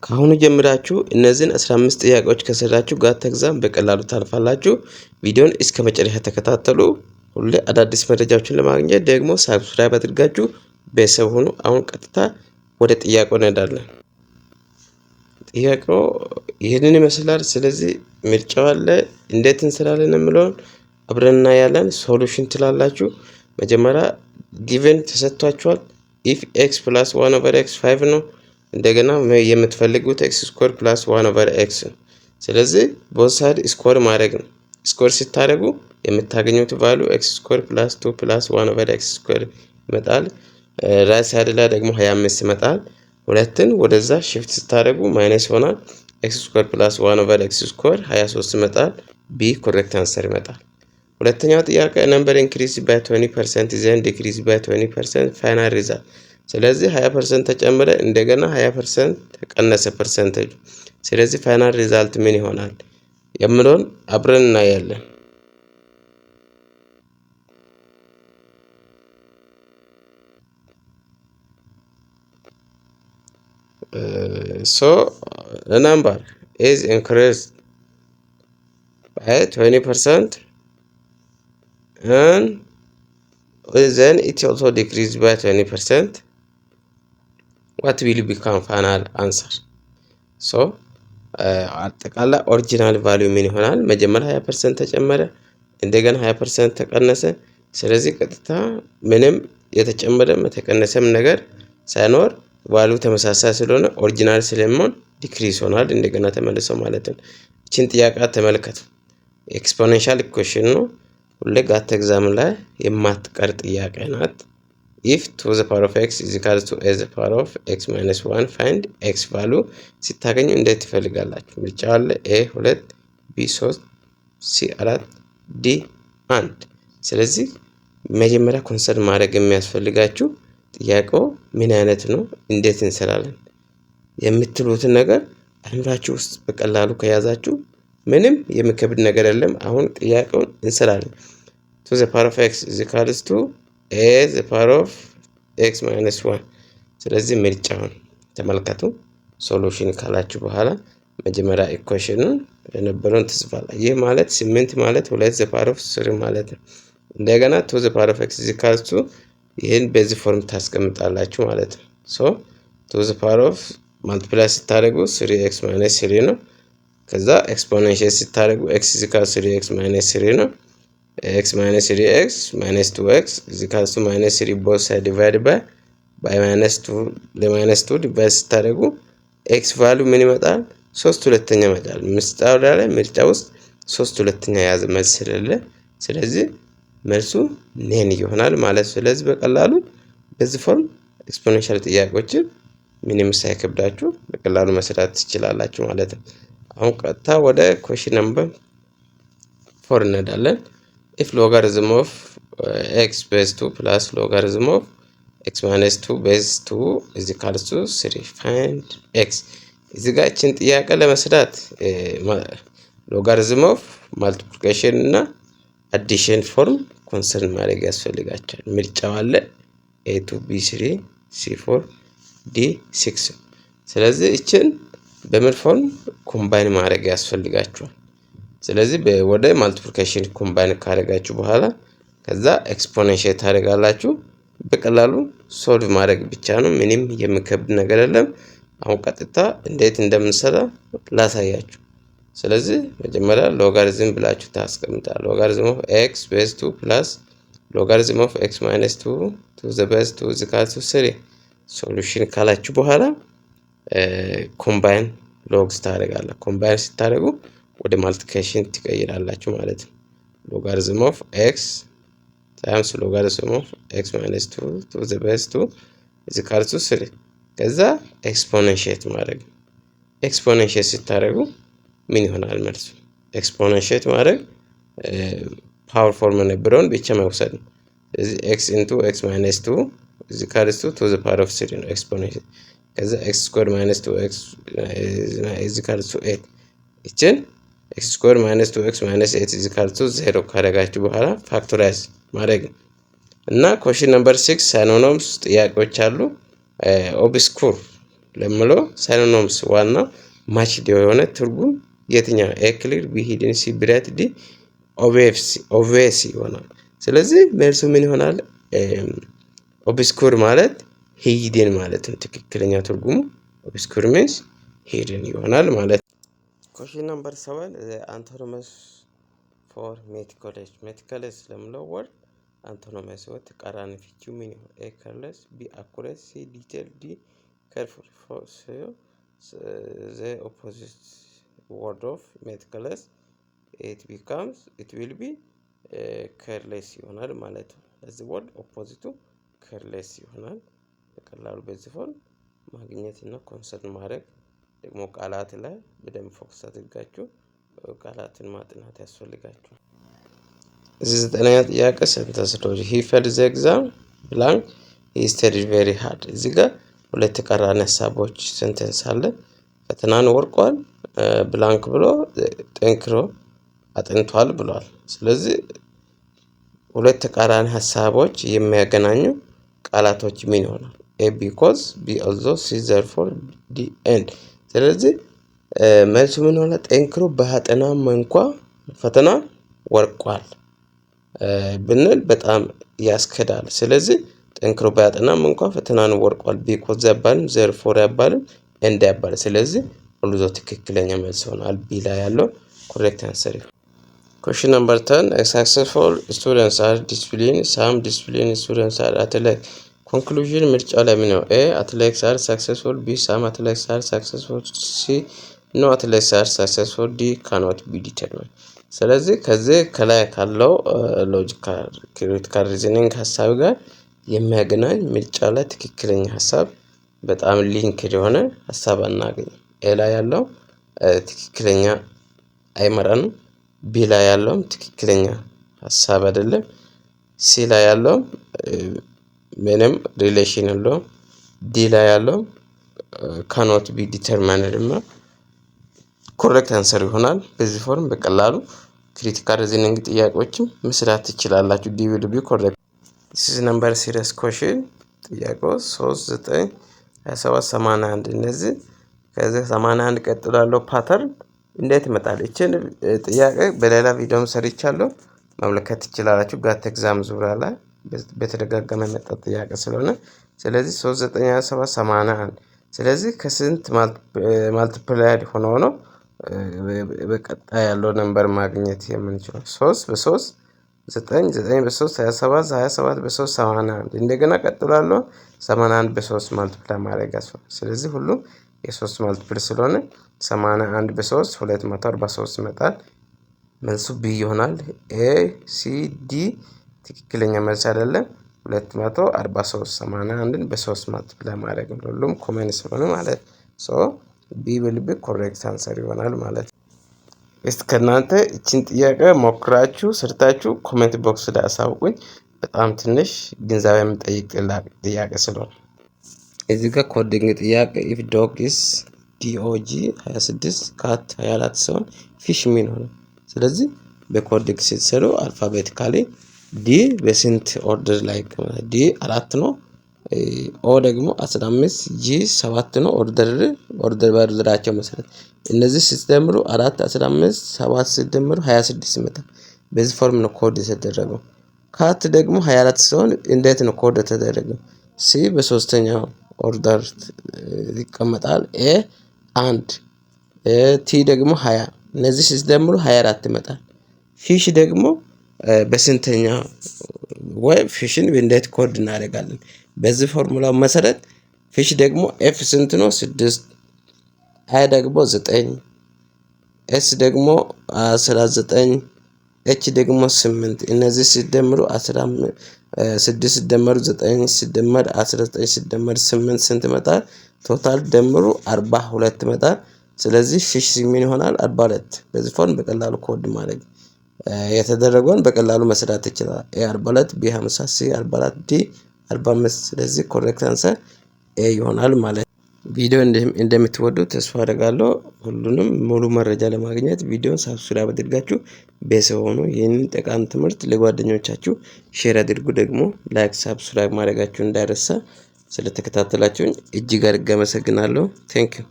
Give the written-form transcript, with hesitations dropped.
ከአሁኑ ጀምራችሁ እነዚህን 15 ጥያቄዎች ከሰራችሁ GAT exam በቀላሉ ታልፋላችሁ። ቪዲዮን እስከ መጨረሻ ተከታተሉ። ሁሌ አዳዲስ መረጃዎችን ለማግኘት ደግሞ subscribe አድርጋችሁ ቤተሰብ ሁኑ። አሁን ቀጥታ ወደ ጥያቄው እንሄዳለን። ጥያቄው ይህንን ይመስላል። ስለዚህ ምርጫው አለ፣ እንዴት እንሰራለን የሚለውን አብረን እናያለን። Solution ትላላችሁ። መጀመሪያ given ተሰጥቷችኋል። If x plus one over x five ነው። እንደገና የምትፈልጉት x square plus one over x ነው። ስለዚህ both side square ማድረግ ነው። Square ስታደርጉ የምታገኙት value x square plus two plus one over x square ይመጣል። Right side ላይ ደግሞ 25 ይመጣል። ሁለትን ወደዛ shift ስታደርጉ minus ይሆናል። x square plus one over x square 23 ይመጣል። B correct answer ይመጣል። ሁለተኛው ጥያቄ number increase by 20%, then decrease by 20%, final result። ስለዚህ 20% ተጨመረ፣ እንደገና 20% ተቀነሰ percentage ኡ። ስለዚህ final result ምን ይሆናል የሚለውን አብረን እናያለን። So number is increased by 20% and then it also decreased by 20%. What will become final answer? So አጠቃላይ original value ምን ይሆናል? መጀመሪያ 20% ተጨመረ፣ እንደገና 20% ተቀነሰ። ስለዚህ ቀጥታ ምንም የተጨመረም የተቀነሰም ነገር ሳይኖር value ተመሳሳይ ስለሆነ original ስለሚሆን decrease ይሆናል እንደገና ተመልሶ ማለት ነው። ይችን ጥያቄ ተመልከቱ። Exponential equation ነው። ሁሌ GAT exam ላይ የማትቀር ጥያቄ ናት። If two the power of x is equal to a the power of x minus one, find x value ስታገኙ እንዴት ትፈልጋላችሁ? ምርጫ አለ፣ A ሁለት፣ B ሶስት፣ C አራት፣ D አንድ። ስለዚህ መጀመሪያ concern ማድረግ የሚያስፈልጋችሁ ጥያቄው ምን አይነት ነው፣ እንዴት እንሰራለን የምትሉትን ነገር አእምሯችሁ ውስጥ በቀላሉ ከያዛችሁ ምንም የሚከብድ ነገር የለም። አሁን ጥያቄውን እንሰራለን። Two the power of x is equals to a the power of x minus one። ስለዚህ ምርጫውን ተመልከቱ። Solution ካላችሁ በኋላ መጀመሪያ equation ኑን የነበረውን ትጽፋላችሁ። ይህ ማለት ስምንት ማለት ሁለት the power of three ማለት ነው። እንደገና two the power of x is equals to ይህን በዚህ form ታስቀምጣላችሁ ማለት ነው። So two the power of multiply ስታደርጉ three x minus three ነው። ከዛ exponential ስታደርጉ x is equal three x minus three ነው። x minus three x minus two x is equal to minus three, both side divide by minus two ለ minus two divide ስታደርጉ x value ምን ይመጣል? ሶስት ሁለተኛ ይመጣል። ምርጫው ላይ ምርጫ ውስጥ ሶስት ሁለተኛ የያዘ መልስ ስለሌለ ስለዚህ መልሱ none ይሆናል ማለት ነው። ስለዚህ በቀላሉ በዚህ form exponential ጥያቄዎችን ምንም ሳይከብዳችሁ በቀላሉ መስራት ትችላላችሁ ማለት ነው። አሁን ቀጥታ ወደ question number four እንሄዳለን። If logarithm of x base two plus logarithm of x minus two base two is equals to three, find x። እዚህ ጋር ይችን ጥያቄ ለመስራት logarithm of multiplication እና addition form concern ማድረግ ያስፈልጋችኋል። ምርጫው አለ፣ A two፣ B three፣ C four፣ D six። ስለዚህ ይችን በምን form combine ማድረግ ያስፈልጋችኋል። ስለዚህ ወደ multiplication combine ካደረጋችሁ በኋላ ከዛ exponential ታደርጋላችሁ። በቀላሉ solve ማድረግ ብቻ ነው። ምንም የሚከብድ ነገር የለም። አሁን ቀጥታ እንዴት እንደምንሰራ ላሳያችሁ። ስለዚህ መጀመሪያ ሎጋሪዝም ብላችሁ ታስቀምጣል። Logarithm of x base two plus logarithm of x minus two to the base two is equal to three። Solution ካላችሁ በኋላ combine logs ታደርጋለህ። Combine ስታደርጉ ወደ multiplication ትቀይራላችሁ ማለት ነው። Logarithm of x times logarithm of x minus two to the base two is equal to three። ከዛ exponentiate ማድረግ። Exponentiate ስታደርጉ ምን ይሆናል መልሱ? Exponentiate ማድረግ power form የነበረውን ብቻ መውሰድ ነው። ስለዚህ x into x minus two is equals to two the power of three ነው exponentiate። ከዛ x square minus two x is equals to eight። ይችን x square minus two x minus eight is equal to zero ካደረጋችሁ በኋላ factorize ማድረግ ነው። እና question number six synonyms ጥያቄዎች አሉ። Obscure ለሚለው synonyms ዋና match የሆነ ትርጉም የትኛው? A clear፣ B hidden፣ C bright፣ D obvious ይሆናል። ስለዚህ መልሱ ምን ይሆናል? Obscure ማለት hidden ማለት ነው። ትክክለኛ ትርጉሙ obscure means hidden ይሆናል ማለት ነው። Question number 7, antonyms for meticulous. Meticulous ለሚለው word antonymous ወይ ተቃራኒ ፍቺው ምን ይሆን? A careless፣ B accurate፣ C detail፣ D careful. The opposite word of meticulous, it will be careless ይሆናል ማለት ነው። ለዚህ word opposite ኡ careless ይሆናል። በቀላሉ በዚህ form ማግኘት እና concern ማድረግ ደግሞ ቃላት ላይ በደንብ focus አድርጋችሁ ቃላትን ማጥናት ያስፈልጋችኋል። እዚህ ዘጠነኛ ጥያቄ sentence logic. He failed the exam blank he studied very hard። እዚህ ጋር ሁለት ተቃራኒ ሀሳቦች sentence አለ። ፈተናን ወድቋል blank ብሎ ጠንክሮ አጥንቷል ብሏል። ስለዚህ ሁለት ተቃራኒ ሀሳቦች የሚያገናኙ ቃላቶች ምን ይሆናል? A because፣ B although፣ C therefore፣ D and። ስለዚህ መልሱ ምን ሆነ? ጠንክሮ ቢያጠናም እንኳ ፈተና ወድቋል ብንል በጣም ያስኬዳል። ስለዚህ ጠንክሮ ቢያጠናም እንኳ ፈተናን ወድቋል because አይባልም፣ therefore አይባልም፣ and አይባልም። ስለዚህ although ትክክለኛ መልስ ይሆናል። B ላይ ያለው correct answer ይሆናል። Question number 10. Successful students are disciplined. Some disciplined students are athletes. Conclusion ምርጫ ላይ ምን ነው? A, athletes are successful፣ B, some athletes are successful፣ C, no athletes are successful፣ D, ካኖት ቢ ዲተርማይንድ። ስለዚህ ከዚህ ከላይ ካለው logical critical reasoning ሀሳብ ጋር የሚያገናኝ ምርጫ ላይ ትክክለኛ ሀሳብ በጣም linked የሆነ ሀሳብ አናገኝም። A ላይ ያለው ትክክለኛ አይመራንም። B ላይ ያለውም ትክክለኛ ሀሳብ አይደለም። C ላይ ያለውም ምንም relation የለውም። D ላይ ያለው ካኖት ቢ ዲተርማይንድ correct answer ይሆናል። በዚህ form በቀላሉ critical reasoning ጥያቄዎችም መስራት ትችላላችሁ። D will be correct። This is number series question. ጥያቄው 3, 9, 27, 81 እነዚህ ከዚህ 81 ቀጥሎ ያለው pattern እንዴት ይመጣል? ይችን ጥያቄ በሌላ ቪዲዮም ሰርቻለሁ፣ መመልከት ትችላላችሁ። GAT exam ዙሪያ ላይ በተደጋጋሚ የመጣ ጥያቄ ስለሆነ ስለዚህ 3, 9, 27, 81 ስለዚህ ከስንት multiplied ሆኖ ነው በቀጣይ ያለው number ማግኘት የምንችለው? 3 በ3 9፣ 9 በ3 27፣ 27 በ3 81። እንደገና ቀጥሎ ያለው 81 በ3 multiply ማድረግ ያስፈልጋል። ስለዚህ ሁሉም የሶስት multiple ስለሆነ 81 በ3 243 ይመጣል። መልሱ B ይሆናል። A፣ C፣ D ትክክለኛ መልስ አይደለም። 243 81ን በሶስት multiply ማድረግ ነው። ሁሉም common ስለሆነ ማለት so B will be correct answer ይሆናል ማለት ነው። እስቲ ከእናንተ ይችን ጥያቄ ሞክራችሁ ሰርታችሁ comment box ላይ አሳውቁኝ። በጣም ትንሽ ግንዛቤ የሚጠይቅ ጥያቄ ስለሆነ እዚህ ጋር coding ጥያቄ if dog is DOG 26, cat 24 ሲሆን fish ምን ሆነ? ስለዚህ በ coding ስትሰሩ alphabetically D በስንት order ላይ? D አራት ነው። O ደግሞ 15፣ G ሰባት ነው። Order በ order ኣቸው መሰረት እነዚህ ስትደምሩ አራት፣ 15፣ ሰባት ስትደምሩ 26 ይመጣል። በዚህ form ነው ኮድ የተደረገው። Cat ደግሞ 24 ሲሆን እንዴት ነው ኮድ የተደረገው? C በሶስተኛው order ይቀመጣል። A አንድ፣ T ደግሞ 20 እነዚህ ሲደምሩ 24 ይመጣል። Fish ደግሞ በስንተኛ ወይ fish ን እንዴት ኮድ እናደርጋለን? በዚህ ፎርሙላው መሰረት fish ደግሞ F ስንት ነው? ስድስት፣ I ደግሞ ዘጠኝ፣ S ደግሞ 19፣ H ደግሞ ስምንት። እነዚህ ሲደምሩ 16 ሲደመር ዘጠኝ ሲደመር 19 ሲደመር ስምንት ስንት ይመጣል? Total ደምሩ 42 ይመጣል። ስለዚህ fish ምን ይሆናል? 42። በዚህ form በቀላሉ ኮድ ማድረግ የተደረገውን በቀላሉ መስራት ይችላል። A 42፣ B 50፣ C 44፣ D 45። ስለዚህ correct answer A ይሆናል ማለት ነው። ቪዲዮ እንደምትወዱ ተስፋ አደርጋለሁ። ሁሉንም ሙሉ መረጃ ለማግኘት ቪዲዮን subscribe አድርጋችሁ ቤተሰብ ሁኑ። ይህንን ጠቃሚ ትምህርት ለጓደኞቻችሁ share አድርጉ። ደግሞ like፣ subscribe ማድረጋችሁ እንዳይረሳ። ስለተከታተላችሁኝ እጅግ አድርጌ አመሰግናለሁ። Thank you.